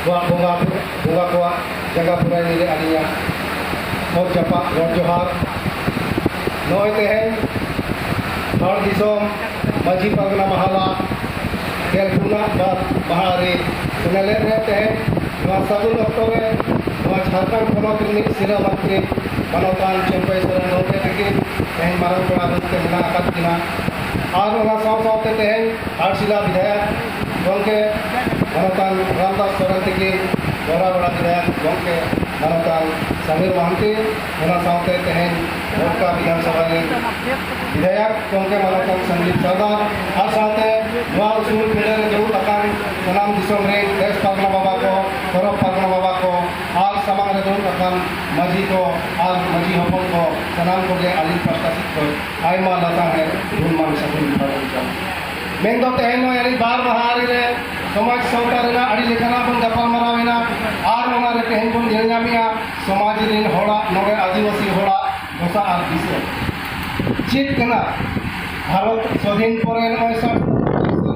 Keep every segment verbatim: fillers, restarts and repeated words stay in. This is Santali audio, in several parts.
ᱠᱚᱣᱟᱜ ᱵᱚᱸᱜᱟ, ᱵᱚᱸᱜᱟ ᱠᱚᱣᱟᱜ ᱡᱟᱸᱜᱟ ᱯᱩᱨᱟᱭᱱᱤ ᱨᱮ ᱟᱹᱞᱤᱧᱟᱜ ᱚᱛ ᱡᱟᱯᱟᱜ ᱨᱚᱲ ᱡᱚᱦᱟᱨ᱾ ᱱᱚᱜᱼᱚᱭ ᱛᱮᱦᱮᱧ ᱦᱚᱲ ᱫᱤᱥᱚᱢ ᱢᱟᱹᱡᱷᱤ ᱯᱟᱨᱜᱟᱱᱟ ᱢᱟᱦᱟᱞᱟ ᱜᱮᱞ ᱯᱩᱱᱟᱜ ᱵᱟᱨ ᱢᱟᱦᱟ ᱨᱮ ᱥᱮᱱᱮᱞᱮᱫ ᱨᱮ ᱛᱮᱦᱮᱧ ᱱᱚᱣᱟ ᱥᱟᱹᱜᱩᱱ ᱚᱠᱛᱚ ᱨᱮ ᱱᱚᱣᱟ ᱡᱷᱟᱲᱠᱷᱚᱸᱰ ᱯᱚᱱᱚᱛ ᱨᱤᱱᱤᱡ ᱥᱤᱨᱟᱹ ᱢᱚᱱᱛᱨᱤ ᱢᱟᱱᱚᱛᱟᱱ ᱪᱟᱹᱢᱯᱟᱹᱭ ᱥᱚᱨᱮᱱ ᱜᱚᱢᱠᱮ ᱛᱤᱠᱤᱱ ᱛᱮᱦᱮᱧ ᱢᱟᱨᱟᱝ ᱯᱮᱲᱟ ᱨᱩᱯ ᱛᱮ ᱢᱮᱱᱟᱜ ᱟᱠᱟᱫ ᱠᱤᱱᱟ᱾ ᱟᱨ ᱚᱱᱟ ᱥᱟᱶ ᱥᱟᱶᱛᱮ ᱛᱮᱦᱮᱧ ᱜᱷᱟᱴᱥᱤᱞᱟ ᱵᱤᱫᱷᱟᱭᱚᱠ ᱜᱚᱢᱠᱮ ᱢᱟᱱᱚᱛᱟᱱ ᱨᱟᱢᱫᱟᱥ ᱥᱚᱨᱮᱱ ᱛᱤᱠᱤᱱ, ᱜᱚᱨᱟᱵᱟᱲᱟ ᱵᱤᱫᱷᱟᱭᱚᱠ ᱜᱚᱢᱠᱮ ᱢᱟᱱᱚᱛᱟᱱ ᱥᱟᱢᱤᱨ ᱢᱟᱦᱟᱱᱛᱤ, ᱚᱱᱟ ᱥᱟᱶᱛᱮ ᱛᱮᱦᱮᱧ ᱵᱚᱨᱠᱟ ᱵᱤᱫᱷᱟᱱ ᱥᱚᱵᱷᱟ ᱨᱤᱱ ᱵᱤᱫᱷᱟᱭᱚᱠ ᱜᱚᱢᱠᱮ ᱢᱟᱱᱚᱛᱟᱱ ᱥᱚᱧᱡᱤᱵ ᱥᱟᱨᱫᱟᱨ, ᱟᱨ ᱥᱟᱶᱛᱮ ᱱᱚᱣᱟ ᱩᱥᱩᱞ ᱯᱤᱸᱰᱟᱹ ᱨᱮ ᱫᱩᱲᱩᱵ ᱟᱠᱟᱱ ᱥᱟᱱᱟᱢ ᱫᱤᱥᱚᱢ ᱨᱤᱱ ᱫᱮᱥ ᱯᱟᱨᱜᱟᱱᱟ ᱵᱟᱵᱟ ᱠᱚ, ᱯᱚᱨᱚᱵᱽ ᱯᱟᱨᱜᱟᱱᱟ ᱵᱟᱵᱟ ᱠᱚ, ᱟᱨ ᱥᱟᱢᱟᱝ ᱨᱮ ᱫᱩᱲᱩᱵ ᱟᱠᱟᱱ ᱢᱟᱹᱡᱷᱤ ᱠᱚ ᱟᱨ ᱢᱟᱹᱡᱷᱤ ᱦᱚᱯᱚᱱ ᱠᱚ, ᱥᱟᱱᱟᱢ ᱠᱚᱜᱮ ᱟᱹᱞᱤᱧ ᱯᱟᱥᱴᱟ ᱥᱮᱫ ᱠᱷᱚᱱ ᱟᱭᱢᱟ ᱞᱟᱥᱟᱲᱦᱮᱫ ᱜᱩᱱᱢᱟᱱ ᱥᱟᱹᱜᱩᱱ ᱡᱚᱦᱟᱨ ᱞᱤᱧ ᱪᱟᱞ᱾ ᱢᱮᱱᱫᱚ ᱛᱮᱦᱮᱧ ᱱᱚᱣᱟ ᱟᱹᱰᱤ ᱵᱟᱨ ᱢᱟᱦᱟ ᱟᱹᱨᱤ ᱨᱮ ᱥᱚᱢᱟᱡᱽ ᱥᱟᱶᱛᱟ ᱨᱮᱱᱟᱜ ᱟᱹᱰᱤ ᱞᱮᱠᱟᱱᱟᱜ ᱵᱚᱱ ᱜᱟᱯᱟᱞ ᱢᱟᱨᱟᱣ ᱮᱱᱟ᱾ ᱟᱨ ᱚᱱᱟ ᱨᱮ ᱛᱮᱦᱮᱧ ᱵᱚᱱ ᱧᱮᱞ ᱧᱟᱢᱮᱜᱼᱟ ᱥᱚᱢᱟᱡᱽ ᱨᱮᱱ ᱦᱚᱲᱟᱜ, ᱱᱚᱰᱮ ᱟᱹᱫᱤᱵᱟᱹᱥᱤ ᱦᱚᱲᱟᱜ ᱫᱚᱥᱟ ᱟᱨ ᱫᱤᱥᱟᱹ ᱪᱮᱫ ᱠᱟᱱᱟ᱾ ᱵᱷᱟᱨᱚᱛ ᱥᱟᱹᱫᱷᱤᱱ ᱯᱚᱨᱮ ᱱᱚᱜᱼᱚᱭ ᱥᱟᱴ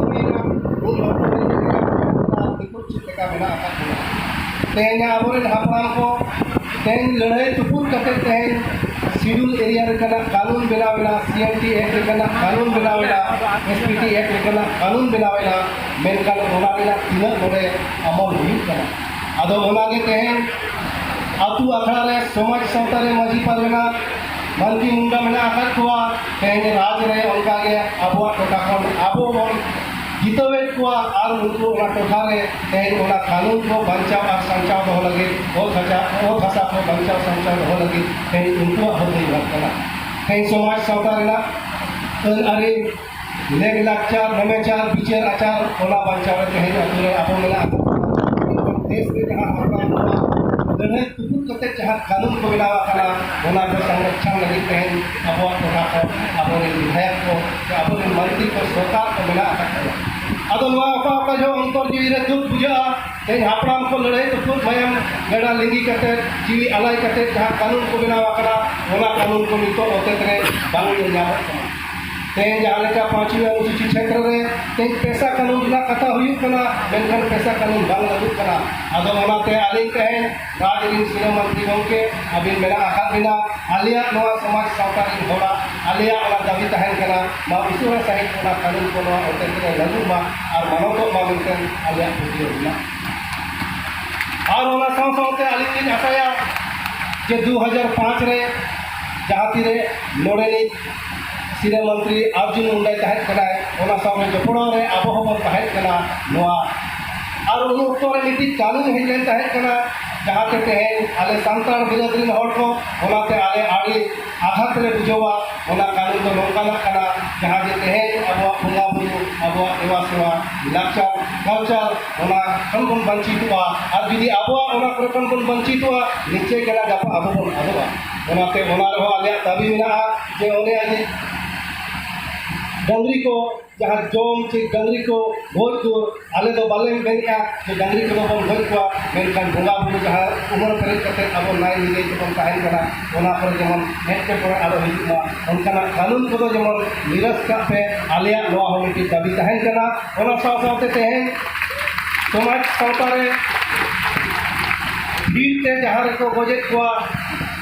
ᱦᱩᱭᱱᱟ, ᱩᱱ ᱚᱠᱛᱚ ᱨᱮ ᱪᱮᱫ ᱞᱮᱠᱟ ᱢᱮᱱᱟᱜ ᱟᱠᱟᱫ ᱵᱚᱱᱟ? ᱛᱮᱦᱮᱧ ᱟᱵᱚᱨᱮᱱ ᱦᱟᱯᱲᱟᱢ ᱠᱚ ᱛᱮᱦᱮᱧ ᱞᱟᱹᱲᱦᱟᱹᱭ ᱛᱩᱯᱩᱫ ᱠᱟᱛᱮ ᱛᱮᱦᱮᱧ ᱥᱤᱰᱩᱞ ᱮᱨᱤᱭᱟ ᱞᱮᱠᱟᱱᱟᱜ ᱠᱟᱹᱱᱩᱱ ᱵᱮᱱᱟᱣ ᱮᱱᱟ, ᱥᱤ ᱮᱱ ᱴᱤ ᱮᱠᱴ ᱞᱮᱠᱟᱱᱟᱜ ᱠᱟᱹᱱᱩᱱ ᱵᱮᱱᱟᱣ ᱮᱱᱟ, ᱮᱥ ᱯᱤ ᱴᱤ ᱮᱠᱴ ᱞᱮᱠᱟᱱᱟᱜ ᱠᱟᱹᱱᱩᱱ ᱵᱮᱱᱟᱣ ᱮᱱᱟ, ᱢᱮᱱᱠᱷᱟᱱ ᱚᱱᱟ ᱨᱮᱱᱟᱜ ᱛᱤᱱᱟᱹᱜ ᱱᱚᱰᱮ ᱟᱢᱚᱞ ᱦᱩᱭᱩᱜ ᱠᱟᱱᱟ? ᱟᱫᱚ ᱚᱱᱟᱜᱮ ᱛᱮᱦᱮᱧ ᱟᱹᱛᱩ ᱟᱠᱷᱲᱟ ᱨᱮ ᱥᱚᱢᱟᱡᱽ ᱥᱟᱶᱛᱟ ᱨᱮ ᱢᱟᱹᱡᱷᱤ ᱯᱟᱨᱜᱟᱱᱟ ᱢᱟᱹᱱᱛᱤ ᱢᱩᱱᱰᱟ ᱢᱮᱱᱟᱜ ᱟᱠᱟᱫ ᱠᱚᱣᱟ᱾ ᱛᱮᱦᱮᱧ ᱨᱟᱡᱽ ᱨᱮ ᱚᱱᱠᱟᱜᱮ ᱟᱵᱚᱣᱟᱜ ᱴᱚᱴᱷᱟ ᱠᱷᱚᱱ ᱟᱵᱚ ᱵᱚᱱ ᱡᱤᱛᱟᱹᱣᱮᱫ ᱠᱚᱣᱟ ᱟᱨ ᱩᱱᱠᱩ ᱚᱱᱟ ᱴᱚᱴᱷᱟ ᱨᱮ ᱛᱮᱦᱮᱧ ᱚᱱᱟ ᱠᱟᱹᱱᱩᱱ ᱠᱚ ᱵᱟᱧᱪᱟᱣ ᱟᱨ ᱥᱟᱧᱪᱟᱣ ᱫᱚᱦᱚ ᱞᱟᱹᱜᱤᱫ, ᱚᱛ ᱦᱟᱥᱟ, ᱚᱛ ᱦᱟᱥᱟ ᱠᱚ ᱵᱟᱧᱪᱟᱣ ᱥᱟᱧᱪᱟᱣ ᱫᱚᱦᱚ ᱞᱟᱹᱜᱤᱫ ᱛᱮᱦᱮᱧ ᱩᱱᱠᱩᱣᱟᱜ ᱦᱚᱸ ᱫᱟᱹᱭᱵᱷᱟᱨ ᱠᱟᱱᱟ᱾ ᱛᱮᱦᱮᱧ ᱥᱚᱢᱟᱡᱽ ᱥᱟᱶᱛᱟ ᱨᱮᱱᱟᱜ ᱟᱹᱱ ᱟᱹᱨᱤ, ᱞᱮᱜ ᱞᱟᱠᱪᱟᱨ, ᱱᱮᱢᱮᱪᱟᱨ, ᱵᱤᱪᱟᱹᱨ ᱟᱪᱟᱨ, ᱚᱱᱟ ᱵᱟᱧᱪᱟᱣ ᱨᱮ ᱛᱮᱦᱮᱧ ᱟᱹᱛᱩ ᱨᱮ ᱟᱵᱚ ᱢᱮᱱᱟᱜ ᱵᱚᱱᱟ᱾ ᱫᱮᱥ ᱨᱮ ᱡᱟᱦᱟᱸ ᱦᱟᱯᱲᱟᱢ ᱠᱚᱣᱟᱜ ᱞᱟᱹᱲᱦᱟᱹᱭ ᱛᱩᱯᱩᱫ ᱠᱟᱛᱮ ᱡᱟᱦᱟᱸ ᱠᱟᱹᱱᱩᱱ ᱠᱚ ᱵᱮᱱᱟᱣ ᱟᱠᱟᱱᱟ, ᱚᱱᱟ ᱠᱚ ᱥᱚᱝᱨᱚᱠᱷᱚᱱ ᱞᱟᱹᱜᱤᱫ ᱛᱮᱦᱮᱧ ᱟᱵᱚᱣᱟᱜ ᱴᱚᱴᱷᱟ ᱠᱚ, ᱟᱵᱚᱨᱮᱱ ᱵᱤᱫᱷᱟᱭᱚᱠ ᱠᱚ, ᱥᱮ ᱟᱵᱚᱨᱮᱱ ᱢᱚᱱᱛᱨᱤ ᱠᱚ, ᱥᱚᱨᱠᱟᱨ ᱠᱚ ᱢᱮᱱᱟᱜ ᱟᱠᱟᱫ ᱠᱚᱣᱟ᱾ ᱟᱫᱚ ᱱᱚᱣᱟ ᱚᱠᱟ ᱚᱠᱟ ᱡᱚᱦᱚᱜ ᱚᱱᱛᱚᱨ ᱡᱤᱣᱤ ᱨᱮ ᱫᱩᱠ ᱵᱩᱡᱷᱟᱹᱜᱼᱟ, ᱛᱮᱦᱮᱧ ᱦᱟᱯᱲᱟᱢ ᱠᱚ ᱞᱟᱹᱲᱦᱟᱹᱭ ᱛᱩᱯᱩᱫ ᱢᱟᱭᱟᱢ ᱜᱟᱰᱟ ᱞᱤᱸᱜᱤ ᱠᱟᱛᱮ, ᱡᱤᱣᱤ ᱟᱞᱟᱭ ᱠᱟᱛᱮ ᱡᱟᱦᱟᱸ ᱠᱟᱹᱱᱩᱱ ᱠᱚ ᱵᱮᱱᱟᱣ ᱟᱠᱟᱱᱟ, ᱚᱱᱟ ᱠᱟᱹᱱᱩᱱ ᱠᱚ ᱱᱤᱛᱚᱜ ᱚᱛᱮᱛ ᱨᱮ ᱵᱟᱝ ᱧᱮᱞ ᱧᱟᱢᱚᱜ ᱠᱟᱱᱟ᱾ ᱛᱮᱦᱮᱧ ᱡᱟᱦᱟᱸ ᱞᱮᱠᱟ ᱯᱟᱸᱪᱣᱤ ᱚᱱᱩᱥᱩᱪᱤ ᱠᱷᱮᱛᱨᱚ ᱨᱮ ᱛᱮᱦᱮᱧ ᱯᱮᱥᱟ ᱠᱟᱹᱱᱩᱱ ᱨᱮᱱᱟᱜ ᱠᱟᱛᱷᱟ ᱦᱩᱭᱩᱜ ᱠᱟᱱᱟ, ᱢᱮᱱᱠᱷᱟᱱ ᱯᱮᱥᱟ ᱠᱟᱹᱱᱩᱱ ᱵᱟᱝ ᱞᱟᱹᱜᱩᱜ ᱠᱟᱱᱟ᱾ ᱟᱫᱚ ᱚᱱᱟᱛᱮ ᱟᱹᱞᱤᱧ ᱛᱮᱦᱮᱧ ᱨᱟᱡᱽ ᱨᱤᱱ ᱥᱤᱨᱟᱹ ᱢᱚᱱᱛᱨᱤ ᱜᱚᱢᱠᱮ, ᱟᱹᱵᱤᱱ ᱢᱮᱱᱟᱜ ᱟᱠᱟᱫ ᱵᱤᱱᱟ, ᱟᱞᱮᱭᱟᱜ ᱱᱚᱣᱟ ᱥᱚᱢᱟᱡᱽ ᱥᱟᱶᱛᱟ ᱨᱤᱱ ᱦᱚᱲᱟᱜ ᱟᱞᱮᱭᱟᱜ ᱚᱱᱟ ᱫᱟᱹᱵᱤ ᱛᱟᱦᱮᱱ ᱠᱟᱱᱟ, ᱢᱟ ᱩᱥᱟᱹᱨᱟ ᱥᱟᱺᱦᱤᱡ ᱚᱱᱟ ᱠᱟᱹᱱᱩᱱ ᱠᱚ ᱱᱚᱣᱟ ᱦᱚᱛᱮᱛᱮ ᱞᱟᱹᱜᱩᱜ ᱢᱟ ᱟᱨ ᱢᱟᱱᱚᱛᱚᱜ ᱢᱟ ᱢᱮᱱᱛᱮ ᱟᱞᱮᱭᱟᱜ ᱯᱟᱹᱛᱭᱟᱹᱣ ᱢᱮᱱᱟᱜᱼᱟ᱾ ᱟᱨ ᱚᱱᱟ ᱥᱟᱶ ᱥᱟᱶᱛᱮ ᱟᱹᱞᱤᱧ ᱞᱤᱧ ᱟᱥᱟᱭᱟ ᱡᱮ ᱫᱩ ᱦᱟᱡᱟᱨ ᱯᱟᱸᱪ ᱨᱮ ᱡᱟᱦᱟᱸ ᱛᱤᱨᱮ ᱱᱚᱰᱮᱱᱤᱡ ᱥᱤᱨᱟᱹ ᱢᱚᱱᱛᱨᱤ ᱟᱨᱡᱩᱱ ᱢᱩᱱᱰᱟᱭ ᱛᱟᱦᱮᱸ ᱠᱟᱱᱟᱭ, ᱚᱱᱟ ᱥᱟᱶᱛᱮ ᱡᱚᱯᱲᱟᱣ ᱨᱮ ᱟᱵᱚ ᱦᱚᱸᱵᱚᱱ ᱛᱟᱦᱮᱸ ᱠᱟᱱᱟ᱾ ᱱᱚᱣᱟ ᱟᱨ ᱩᱱ ᱚᱠᱛᱚ ᱨᱮ ᱢᱤᱫᱴᱤᱡ ᱠᱟᱹᱱᱩᱱ ᱦᱮᱡ ᱞᱮᱱ ᱛᱟᱦᱮᱸ ᱠᱟᱱᱟ, ᱡᱟᱦᱟᱸᱛᱮ ᱛᱮᱦᱮᱧ ᱟᱞᱮ ᱥᱟᱱᱛᱟᱲ ᱵᱤᱨᱟᱹᱫ ᱨᱤᱱ ᱦᱚᱲ ᱠᱚ, ᱚᱱᱟᱛᱮ ᱟᱞᱮ ᱟᱹᱰᱤ ᱟᱜᱷᱟᱛ ᱞᱮ ᱵᱩᱡᱷᱟᱹᱣᱟ᱾ ᱚᱱᱟ ᱠᱟᱹᱱᱩᱱ ᱫᱚ ᱱᱚᱝᱠᱟᱱᱟᱜ ᱠᱟᱱᱟ, ᱡᱟᱦᱟᱸ ᱡᱮ ᱛᱮᱦᱮᱧ ᱟᱵᱚᱣᱟᱜ ᱵᱚᱸᱜᱟ ᱵᱩᱨᱩ, ᱟᱵᱚᱣᱟᱜ ᱫᱮᱵᱟ ᱥᱮᱵᱟ, ᱞᱟᱠᱪᱟᱨ, ᱠᱟᱞᱪᱟᱨ, ᱚᱱᱟ ᱠᱷᱚᱱ ᱵᱚᱱ ᱵᱚᱧᱪᱤᱛᱚᱜᱼᱟ᱾ ᱟᱨ ᱡᱩᱫᱤ ᱟᱵᱚᱣᱟᱜ ᱚᱱᱟ ᱠᱚᱨᱮ ᱠᱷᱚᱱ ᱵᱚᱱ ᱵᱚᱧᱪᱤᱛᱚᱜᱼᱟ, ᱱᱤᱥᱪᱚᱭ ᱠᱟᱱᱟ ᱜᱟᱯᱟ ᱟᱵᱚ ᱵᱚᱱ ᱟᱫᱚᱜᱼᱟ᱾ ᱚᱱᱟᱛᱮ ᱚᱱᱟ ᱨᱮᱦᱚᱸ ᱟᱞᱮᱭᱟᱜ ᱫᱟᱹᱵᱤ ᱢᱮᱱᱟᱜᱼᱟ ᱡᱮ ᱚᱱᱮ ᱟᱹᱰᱤ ᱰᱟᱹᱝᱨᱤ ᱠᱚ ᱡᱟᱦᱟᱸ ᱡᱚᱢ ᱪᱮ ᱰᱟᱹᱝᱨᱤ ᱠᱚ ᱜᱚᱡ ᱠᱚ, ᱟᱞᱮ ᱫᱚ ᱵᱟᱞᱮ ᱢᱮᱱᱮᱫᱼᱟ ᱡᱮ ᱰᱟᱹᱝᱨᱤ ᱠᱚᱫᱚ ᱵᱚᱱ ᱜᱚᱡ ᱠᱚᱣᱟ, ᱢᱮᱱᱠᱷᱟᱱ ᱵᱚᱸᱜᱟ ᱵᱩᱨᱩ ᱡᱟᱦᱟᱸ ᱩᱢᱟᱹᱨ ᱯᱮᱨᱮᱡ ᱠᱟᱛᱮ ᱟᱵᱚ ᱱᱟᱭ ᱱᱤᱨᱟᱹᱭ ᱛᱮᱵᱚᱱ ᱛᱟᱦᱮᱱ ᱠᱟᱱᱟ, ᱚᱱᱟ ᱠᱚᱨᱮ ᱡᱮᱢᱚᱱ ᱮᱴᱠᱮᱴᱚᱬᱮ ᱟᱞᱚ ᱦᱤᱡᱩᱜ ᱢᱟ, ᱚᱱᱠᱟᱱᱟᱜ ᱠᱟᱹᱱᱩᱱ ᱠᱚᱫᱚ ᱡᱮᱢᱚᱱ ᱱᱤᱨᱟᱥ ᱠᱟᱜ ᱯᱮ, ᱟᱞᱮᱭᱟᱜ ᱱᱚᱣᱟ ᱦᱚᱸ ᱢᱤᱫᱴᱤᱡ ᱫᱟᱹᱵᱤ ᱛᱟᱦᱮᱱ ᱠᱟᱱᱟ᱾ ᱚᱱᱟ ᱥᱟᱶ ᱥᱟᱶᱛᱮ ᱛᱮᱦᱮᱧ ᱥᱚᱢᱟᱡᱽ ᱥᱟᱶᱛᱟ ᱨᱮ ᱵᱤᱨ ᱛᱮ ᱡᱟᱦᱟᱸ ᱨᱮᱠᱚ ᱜᱚᱡᱮᱫ ᱠᱚᱣᱟ,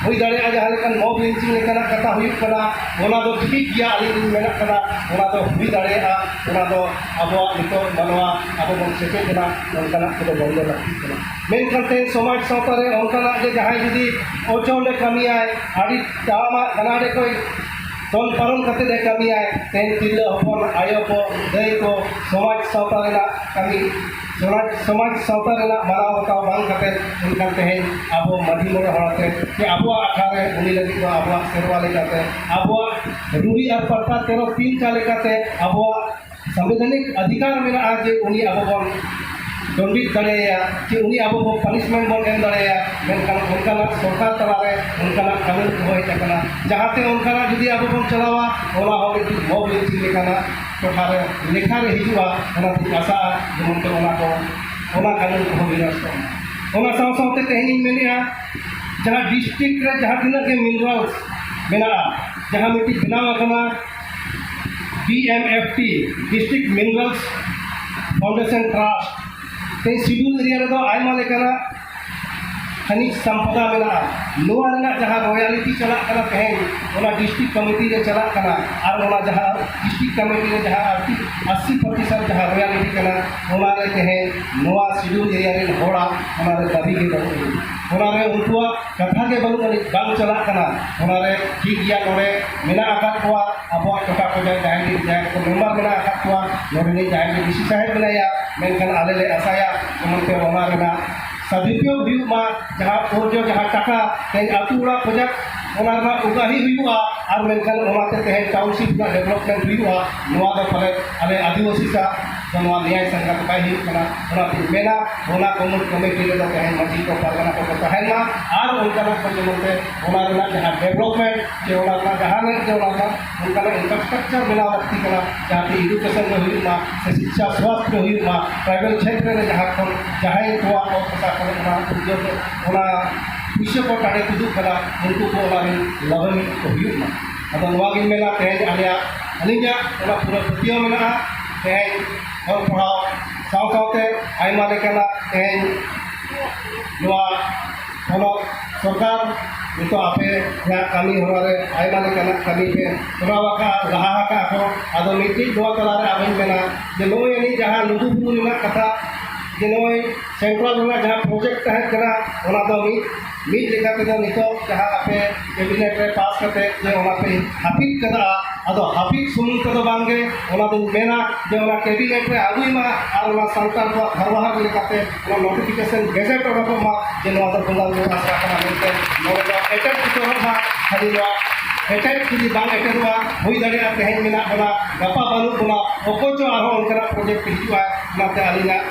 ᱦᱩᱭ ᱫᱟᱲᱮᱭᱟᱜᱼᱟ ᱡᱟᱦᱟᱸ ᱞᱮᱠᱟᱱ mob lynching ᱞᱮᱠᱟᱱᱟᱜ ᱠᱟᱛᱷᱟ ᱦᱩᱭᱩᱜ ᱠᱟᱱᱟ, ᱚᱱᱟ ᱫᱚ ᱴᱷᱤᱠ ᱜᱮᱭᱟ, ᱟᱹᱞᱤᱧ ᱞᱤᱧ ᱢᱮᱱᱟᱜ ᱠᱟᱱᱟ, ᱚᱱᱟ ᱫᱚ ᱦᱩᱭ ᱫᱟᱲᱮᱭᱟᱜᱼᱟ, ᱚᱱᱟ ᱫᱚ ᱟᱵᱚᱣᱟᱜ ᱱᱤᱛᱚᱜ ᱢᱟᱱᱣᱟ ᱟᱵᱚ ᱵᱚᱱ ᱥᱮᱪᱮᱫ ᱮᱱᱟ, ᱚᱱᱠᱟᱱᱟᱜ ᱠᱚᱫᱚ ᱵᱚᱱᱫᱚ ᱞᱟᱹᱠᱛᱤᱜ ᱠᱟᱱᱟ᱾ ᱢᱮᱱᱠᱷᱟᱱ ᱛᱮᱦᱮᱧ ᱥᱚᱢᱟᱡᱽ ᱥᱟᱶᱛᱟ ᱨᱮ ᱚᱱᱠᱟᱱᱟᱜ ᱡᱮ ᱡᱟᱦᱟᱸᱭ ᱡᱩᱫᱤ ᱚᱪᱚᱞ ᱮ ᱠᱟᱹᱢᱤᱭᱟᱭ, ᱟᱹᱰᱤ ᱛᱟᱲᱟᱢᱟᱜ ᱜᱟᱱᱟᱰᱮ ᱠᱚᱭ ᱫᱚᱱ ᱯᱟᱨᱚᱢ ᱠᱟᱛᱮ ᱮ ᱠᱟᱹᱢᱤᱭᱟᱭ, ᱛᱮᱦᱮᱧ ᱛᱤᱨᱞᱟᱹ ᱦᱚᱯᱚᱱ, ᱟᱭᱳ ᱠᱚ, ᱫᱟᱹᱭ ᱠᱚ, ᱥᱚᱢᱟᱡᱽ ᱥᱟᱶᱛᱟ ᱨᱮᱱᱟᱜ ᱠᱟᱹᱢᱤ, ᱥᱚᱢᱟᱡᱽ, ᱥᱚᱢᱟᱡᱽ ᱥᱟᱶᱛᱟ ᱨᱮᱱᱟᱜ ᱢᱟᱱᱟᱣ ᱵᱟᱛᱟᱣ ᱵᱟᱝ ᱠᱟᱛᱮ, ᱢᱮᱱᱠᱷᱟᱱ ᱛᱮᱦᱮᱧ ᱟᱵᱚ ᱢᱟᱹᱡᱷᱤ ᱢᱚᱬᱮ ᱦᱚᱲ ᱟᱛᱮ ᱥᱮ ᱟᱵᱚᱣᱟᱜ ᱟᱠᱷᱲᱟ ᱨᱮ ᱩᱱᱤ ᱞᱟᱹᱜᱤᱫ ᱫᱚ ᱟᱵᱚᱣᱟᱜ ᱥᱮᱨᱣᱟ ᱞᱮᱠᱟᱛᱮ ᱟᱵᱚᱣᱟᱜ ᱨᱩᱲᱤ ᱟᱨ ᱯᱟᱨᱛᱟ ᱛᱮᱨᱚ ᱛᱤᱱ ᱪᱟ ᱞᱮᱠᱟᱛᱮ ᱟᱵᱚᱣᱟᱜ ᱥᱟᱝᱵᱤᱫᱷᱟᱱᱤᱠ ᱚᱫᱷᱤᱠᱟᱨ ᱢᱮᱱᱟᱜᱼᱟ ᱡᱮ ᱩᱱᱤ ᱟᱵᱚ ᱵᱚᱱ ᱫᱚᱱᱰᱤᱛ ᱫᱟᱲᱮᱭᱟᱭᱟ, ᱡᱮ ᱩᱱᱤ ᱟᱵᱚ ᱵᱚᱱ punishment ᱵᱚᱱ ᱮᱢ ᱫᱟᱲᱮᱭᱟᱭᱟ, ᱢᱮᱱᱠᱷᱟᱱ ᱚᱱᱠᱟᱱᱟᱜ ᱥᱚᱨᱠᱟᱨ ᱛᱟᱞᱟᱨᱮ ᱚᱱᱠᱟᱱᱟᱜ ᱠᱟᱹᱱᱩᱱ ᱠᱚ ᱦᱮᱡ ᱟᱠᱟᱱᱟ, ᱡᱟᱦᱟᱸᱛᱮ ᱚᱱᱠᱟᱱᱟᱜ ᱡᱩᱫᱤ ᱟᱵᱚ ᱵᱚᱱ ᱪᱟᱞᱟᱣᱟ, ᱚᱱᱟ ᱦᱚᱸ ᱢᱤᱫᱴᱤᱡ mob lynching ᱞᱮᱠᱟᱱᱟᱜ ᱴᱚᱴᱷᱟ ᱨᱮ ᱞᱮᱠᱷᱟ ᱨᱮ ᱦᱤᱡᱩᱜᱼᱟ᱾ ᱚᱱᱟᱛᱤᱧ ᱟᱥᱟᱜᱼᱟ ᱡᱮᱢᱚᱱ ᱛᱮ ᱚᱱᱟ ᱠᱚ, ᱚᱱᱟ ᱠᱟᱹᱱᱩᱱ ᱠᱚᱦᱚᱸ ᱵᱤᱱᱟᱥᱚᱜ ᱢᱟ᱾ ᱚᱱᱟ ᱥᱟᱶ ᱥᱟᱶᱛᱮ ᱛᱮᱦᱮᱧ ᱤᱧ ᱢᱮᱱᱮᱫᱼᱟ, ᱡᱟᱦᱟᱸ district ᱨᱮ ᱡᱟᱦᱟᱸ ᱛᱤᱱᱟᱹᱜ ᱜᱮ minerals ᱢᱮᱱᱟᱜᱼᱟ, ᱡᱟᱦᱟᱸ ᱢᱤᱫᱴᱤᱡ ᱵᱮᱱᱟᱣ ᱟᱠᱟᱱᱟ, D M F T, District Minerals Foundation Trust, ᱛᱮᱦᱮᱧ ᱥᱤᱰᱩᱞ ᱮᱨᱤᱭᱟ ᱨᱮᱫᱚ ᱟᱭᱢᱟ ᱞᱮᱠᱟᱱᱟᱜ ᱠᱷᱟᱱᱤᱡᱽ ᱥᱟᱢᱯᱚᱫᱟ ᱢᱮᱱᱟᱜᱼᱟ᱾ ᱱᱚᱣᱟ ᱨᱮᱱᱟᱜ ᱡᱟᱦᱟᱸ ᱨᱚᱭᱟᱞᱤᱴᱤ ᱪᱟᱞᱟᱜ ᱠᱟᱱᱟ ᱛᱮᱦᱮᱧ, ᱚᱱᱟ ᱰᱤᱥᱴᱨᱤᱠᱴ ᱠᱚᱢᱤᱴᱤ ᱨᱮ ᱪᱟᱞᱟᱜ ᱠᱟᱱᱟ, ᱟᱨ ᱚᱱᱟ ᱡᱟᱦᱟᱸ ᱰᱤᱥᱴᱨᱤᱠᱴ ᱠᱚᱢᱤᱴᱤ ᱨᱮ ᱡᱟᱦᱟᱸ ᱟᱥᱤ ᱯᱨᱚᱛᱤᱥᱚᱛ ᱡᱟᱦᱟᱸ ᱨᱚᱭᱟᱞᱤᱴᱤ ᱠᱟᱱᱟ, ᱚᱱᱟ ᱨᱮ ᱛᱮᱦᱮᱧ ᱱᱚᱣᱟ ᱥᱤᱰᱩᱞ ᱮᱨᱤᱭᱟ ᱨᱮᱱ ᱦᱚᱲᱟᱜ ᱚᱱᱟ ᱨᱮ ᱫᱟᱹᱵᱤ ᱜᱮ ᱵᱟᱹᱱᱩᱜ ᱟᱹᱱᱤᱡ, ᱚᱱᱟ ᱨᱮ ᱩᱱᱠᱩᱣᱟᱜ ᱠᱟᱛᱷᱟ ᱜᱮ ᱵᱟᱹᱱᱩᱜ ᱟᱹᱱᱤᱡ, ᱵᱟᱝ ᱪᱟᱞᱟᱜ ᱠᱟᱱᱟ᱾ ᱚᱱᱟ ᱨᱮ ᱴᱷᱤᱠ ᱜᱮᱭᱟ, ᱱᱚᱰᱮ ᱢᱮᱱᱟᱜ ᱟᱠᱟᱫ ᱠᱚᱣᱟ ᱟᱵᱚᱣᱟᱜ ᱴᱚᱴᱷᱟ ᱠᱷᱚᱱᱟᱜ ᱡᱟᱦᱟᱸᱭ ᱜᱮ ᱡᱟᱦᱟᱸᱭ ᱠᱚ ᱢᱮᱢᱵᱟᱨ ᱢᱮᱱᱟᱜ ᱟᱠᱟᱫ ᱠᱚᱣᱟ, ᱱᱚᱰᱮ ᱨᱤᱱᱤᱡ ᱡᱟᱦᱟᱸᱭ ᱜᱮ ᱰᱤ ᱥᱤ ᱥᱟᱦᱮᱵᱽ ᱢᱮᱱᱟᱭᱟ, ᱢᱮᱱᱠᱷᱟᱱ ᱟᱞᱮ ᱞᱮ ᱟᱥᱟᱭᱟ ᱡᱮᱢᱚᱱ ᱛᱮ ᱚᱱᱟ ᱨᱮᱱᱟᱜ ᱥᱟᱫᱩᱯᱭᱳᱜᱽ ᱦᱩᱭᱩᱜ ᱢᱟ, ᱡᱟᱦᱟᱸ ᱚᱨᱡᱚ, ᱡᱟᱦᱟᱸ ᱴᱟᱠᱟ ᱛᱮᱦᱮᱧ ᱟᱹᱛᱩ ᱚᱲᱟᱜ ᱯᱨᱚᱡᱮᱠᱴ, ᱚᱱᱟ ᱨᱮᱱᱟᱜ ᱩᱜᱟᱦᱤ ᱦᱩᱭᱩᱜᱼᱟ, ᱟᱨ ᱢᱮᱱᱠᱷᱟᱱ ᱚᱱᱟᱛᱮ ᱛᱮᱦᱮᱧ ᱴᱟᱣᱩᱱᱥᱤᱯ ᱨᱮᱱᱟᱜ ᱰᱮᱵᱷᱞᱚᱯᱢᱮᱱᱴ ᱦᱩᱭᱩᱜᱼᱟ, ᱱᱚᱣᱟ ᱫᱚ ᱯᱟᱞᱮ ᱟᱞᱮ ᱟᱹᱫᱤᱵᱟᱹᱥᱤ ᱥᱟᱶ ᱫᱚ ᱱᱚᱣᱟ ᱱᱮᱭᱟᱭ ᱥᱟᱝᱜᱟᱛ ᱵᱟᱭ ᱦᱩᱭᱩᱜ ᱠᱟᱱᱟ᱾ ᱚᱱᱟᱛᱤᱧ ᱢᱮᱱᱟ, ᱚᱱᱟ ᱠᱚᱢᱤᱴ-, ᱠᱚᱢᱤᱴᱤ ᱨᱮᱫᱚ ᱛᱮᱦᱮᱧ ᱢᱟᱹᱡᱷᱤ ᱠᱚ, ᱯᱟᱨᱜᱟᱱᱟ ᱠᱚᱠᱚ ᱛᱟᱦᱮᱱ ᱢᱟ, ᱟᱨ ᱚᱱᱠᱟᱱᱟᱜ ᱠᱚ ᱡᱮᱢᱚᱱ ᱛᱮ ᱚᱱᱟ ᱨᱮᱱᱟᱜ ᱡᱟᱦᱟᱸ ᱰᱮᱵᱷᱞᱚᱯᱢᱮᱱᱴ ᱥᱮ ᱚᱱᱟ ᱨᱮᱱᱟᱜ ᱡᱟᱦᱟᱸ ᱨᱮ ᱡᱮ ᱚᱱᱟ ᱨᱮᱱᱟᱜ ᱚᱱᱠᱟᱱᱟᱜ ᱤᱱᱯᱷᱨᱟᱥᱴᱨᱟᱠᱪᱟᱨ ᱵᱮᱱᱟᱣ ᱞᱟᱹᱠᱛᱤ ᱠᱟᱱᱟ, ᱡᱟᱦᱟᱸ ᱛᱮ ᱮᱰᱩᱠᱮᱥᱚᱱ ᱨᱮ ᱦᱩᱭᱩᱜ ᱢᱟ, ᱥᱮ ᱥᱤᱠᱪᱷᱟ ᱥᱣᱟᱥᱛᱷ ᱨᱮ ᱦᱩᱭᱩᱜ ᱢᱟ, ᱴᱨᱟᱭᱵᱟᱞ ᱠᱷᱮᱛᱨᱮ ᱨᱮ ᱡᱟᱦᱟᱸ ᱠᱷᱚᱱ ᱡᱟᱦᱟᱸᱭ ᱠᱚᱣᱟᱜ ᱚᱛ ᱦᱟᱥᱟ ᱠᱷᱚᱱ ᱚᱱᱟ ᱩᱫᱽᱭᱳᱜᱽ, ᱚᱱᱟ ᱯᱩᱭᱥᱟᱹ ᱠᱚ ᱴᱟᱲᱮ ᱛᱩᱫᱩᱜ ᱠᱟᱱᱟ, ᱩᱱᱠᱩ ᱠᱚ ᱚᱱᱟ ᱨᱮᱱ ᱞᱟᱵᱷᱟᱱᱣᱤᱛ ᱠᱚ ᱦᱩᱭᱩᱜ ᱢᱟ᱾ ᱟᱫᱚ ᱱᱚᱣᱟ ᱜᱤᱧ ᱢᱮᱱᱟ, ᱛᱮᱦᱮᱧ ᱟᱞᱮᱭᱟᱜ, ᱟᱹᱞᱤᱧᱟᱜ ᱚᱱᱟ ᱯᱩᱨᱟᱹ ᱯᱟᱹᱛᱭᱟᱹᱣ ᱢᱮᱱᱟᱜᱼᱟ, ᱛᱮᱦᱮᱧ ᱚᱞ ᱯᱟᱲᱦᱟᱣ ᱥᱟᱶ ᱥᱟᱶᱛᱮ ᱟᱭᱢᱟ ᱞᱮᱠᱟᱱᱟᱜ ᱛᱮᱦᱮᱧ ᱱᱚᱣᱟ ᱯᱚᱱᱚᱛ ᱥᱚᱨᱠᱟᱨ ᱱᱤᱛᱚᱜ ᱟᱯᱮᱭᱟᱜ ᱠᱟᱹᱢᱤ ᱦᱚᱨᱟ ᱨᱮ ᱟᱭᱢᱟ ᱞᱮᱠᱟᱱᱟᱜ ᱠᱟᱹᱢᱤ ᱯᱮ ᱠᱚᱨᱟᱣ ᱟᱠᱟᱫᱼᱟ, ᱞᱟᱦᱟ ᱟᱠᱟᱫᱼᱟ ᱠᱚ᱾ ᱟᱫᱚ ᱢᱤᱫᱴᱤᱡ ᱱᱚᱣᱟ ᱛᱟᱞᱟᱨᱮ ᱟᱵᱚᱧ ᱢᱮᱱᱟ ᱡᱮ ᱱᱚᱜᱼᱚᱭ ᱟᱹᱱᱤᱡ ᱡᱟᱦᱟᱸ ᱞᱩᱜᱩᱵᱩᱨᱩ ᱨᱮᱱᱟᱜ ᱠᱟᱛᱷᱟ, ᱡᱮ ᱱᱚᱜᱼᱚᱭ ᱥᱮᱱᱴᱨᱟᱞ ᱨᱮᱱᱟᱜ ᱡᱟᱦᱟᱸ ᱯᱨᱚᱡᱮᱠᱴ ᱛᱟᱦᱮᱸ ᱠᱟᱱᱟ, ᱚᱱᱟ ᱫᱚ ᱢᱤᱫ, ᱢᱤᱫ ᱞᱮᱠᱟ ᱛᱮᱫᱚ ᱱᱤᱛᱚᱜ ᱡᱟᱦᱟᱸ ᱟᱯᱮ ᱠᱮᱵᱤᱱᱮᱴ ᱨᱮ ᱯᱟᱥ ᱠᱟᱛᱮ ᱡᱮ ᱚᱱᱟ ᱯᱮ ᱦᱟᱹᱯᱤᱫ ᱠᱟᱫᱟ, ᱟᱫᱚ ᱦᱟᱹᱯᱤᱫ ᱥᱩᱢᱩᱝ ᱛᱮᱫᱚ ᱵᱟᱝᱜᱮ, ᱚᱱᱟ ᱫᱚᱧ ᱢᱮᱱᱟ ᱡᱮ ᱚᱱᱟ ᱠᱮᱵᱤᱱᱮᱴ ᱨᱮ ᱟᱹᱜᱩᱭ ᱢᱟ ᱟᱨ ᱚᱱᱟ ᱥᱟᱱᱛᱟᱲ ᱠᱚᱣᱟᱜ ᱫᱷᱚᱨᱢᱟᱦᱟᱨ ᱞᱮᱠᱟᱛᱮ ᱚᱱᱟ ᱱᱳᱴᱤᱯᱷᱤᱠᱮᱥᱚᱱ ᱜᱮᱡᱮᱴ ᱚᱰᱚᱠᱚᱜ ᱢᱟ ᱡᱮ ᱱᱚᱣᱟ ᱫᱚ ᱵᱚᱸᱜᱟ ᱵᱩᱨᱩ ᱟᱥᱲᱟ ᱠᱟᱱᱟ ᱢᱮᱱᱛᱮ᱾ ᱱᱚᱰᱮ ᱫᱚ ᱮᱴᱮᱫ ᱩᱛᱟᱹᱨᱚᱜ ᱢᱟ᱾ ᱠᱷᱟᱹᱞᱤ ᱱᱚᱣᱟ ᱮᱴᱮᱫ ᱡᱩᱫᱤ ᱵᱟᱝ ᱮᱴᱮᱫᱚᱜᱼᱟ, ᱦᱩᱭ ᱫᱟᱲᱮᱭᱟᱜᱼᱟ ᱛᱮᱦᱮᱧ ᱢᱮᱱᱟᱜ ᱵᱚᱱᱟ, ᱜᱟᱯᱟ ᱵᱟᱹᱱᱩᱜ ᱵᱚᱱᱟ, ᱚᱠᱚᱭ ᱪᱚ ᱟᱨᱦᱚᱸ ᱚᱱᱠᱟᱱᱟᱜ ᱯᱨᱚᱡᱮᱠᱴ ᱦᱤᱡᱩᱜᱼᱟ᱾ ᱚᱱᱟᱛᱮ ᱟᱹᱞᱤᱧᱟᱜ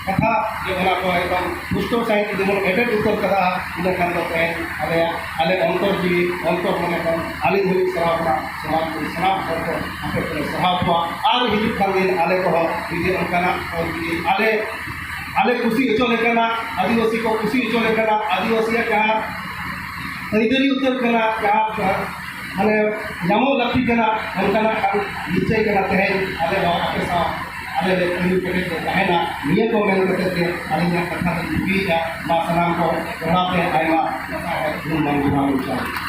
ᱠᱟᱛᱷᱟ ᱡᱮ ᱚᱱᱟ ᱠᱚ ᱮᱠᱫᱚᱢ ᱯᱩᱥᱴᱟᱹᱣ ᱥᱟᱺᱦᱤᱡ ᱡᱩᱫᱤ ᱵᱚᱱ ᱮᱴᱮᱫ ᱩᱛᱟᱹᱨ ᱠᱟᱫᱟ, ᱤᱱᱟᱹ ᱠᱷᱟᱱ ᱫᱚ ᱛᱮᱦᱮᱧ ᱟᱞᱮᱭᱟᱜ, ᱟᱞᱮ ᱚᱱᱛᱚᱨ ᱡᱤᱣᱤ, ᱚᱱᱛᱚᱨ ᱢᱚᱱᱮ ᱠᱷᱚᱱ ᱟᱹᱞᱤᱧ ᱦᱚᱸᱞᱤᱧ ᱥᱟᱨᱦᱟᱣ ᱠᱚᱣᱟ, ᱥᱚᱢᱟᱡᱽ ᱨᱮᱱ ᱥᱟᱱᱟᱢ ᱦᱚᱲ ᱠᱚ ᱟᱯᱮ ᱠᱚᱞᱮ ᱥᱟᱨᱦᱟᱣ ᱠᱚᱣᱟ᱾ ᱟᱨ ᱦᱤᱡᱩᱜ ᱠᱟᱱ ᱫᱤᱱ ᱟᱞᱮ ᱠᱚᱦᱚᱸ ᱡᱩᱫᱤ ᱚᱱᱠᱟᱱᱟᱜ ᱠᱚ ᱡᱩᱫᱤ ᱟᱞᱮ, ᱟᱞᱮ ᱠᱩᱥᱤ ᱦᱚᱪᱚ ᱞᱮᱠᱟᱱᱟᱜ, ᱟᱹᱫᱤᱵᱟᱹᱥᱤ ᱠᱚ ᱠᱩᱥᱤ ᱦᱚᱪᱚ ᱞᱮᱠᱟᱱᱟᱜ, ᱟᱹᱫᱤᱵᱟᱹᱥᱤᱭᱟᱜ ᱡᱟᱦᱟᱸ ᱟᱹᱭᱫᱟᱹᱨᱤ ᱩᱛᱟᱹᱨ ᱠᱟᱱᱟ, ᱡᱟᱦᱟᱸ ᱢᱟᱱᱮ ᱧᱟᱢᱚᱜ ᱞᱟᱹᱠᱛᱤ ᱠᱟᱱᱟ, ᱚᱱᱠᱟᱱᱟᱜ ᱠᱟᱱ ᱱᱤᱥᱪᱚᱭ ᱠᱟᱱᱟ᱾ ᱛᱮᱦᱮᱧ ᱟᱞᱮ ᱦᱚᱸ ᱟᱯᱮ ᱥᱟᱶ ᱟᱞᱮ ᱞᱮ ᱛᱤᱸᱜᱩ ᱠᱮᱴᱮᱡ ᱞᱮ ᱛᱟᱦᱮᱱᱟ᱾ ᱱᱤᱭᱟᱹ ᱠᱚ ᱢᱮᱱ ᱠᱟᱛᱮ ᱜᱮ ᱟᱹᱞᱤᱧᱟᱜ ᱠᱟᱛᱷᱟ ᱞᱤᱧ ᱢᱩᱪᱟᱹᱫᱮᱜᱼᱟ᱾ ᱢᱟ ᱥᱟᱱᱟᱢ ᱠᱚ ᱫᱚᱦᱲᱟ ᱛᱮ ᱟᱭᱢᱟ ᱥᱟᱨᱦᱟᱣ, ᱜᱩᱱ ᱢᱟᱱ ᱡᱚᱦᱟᱨ ᱩᱪᱟᱹᱲ᱾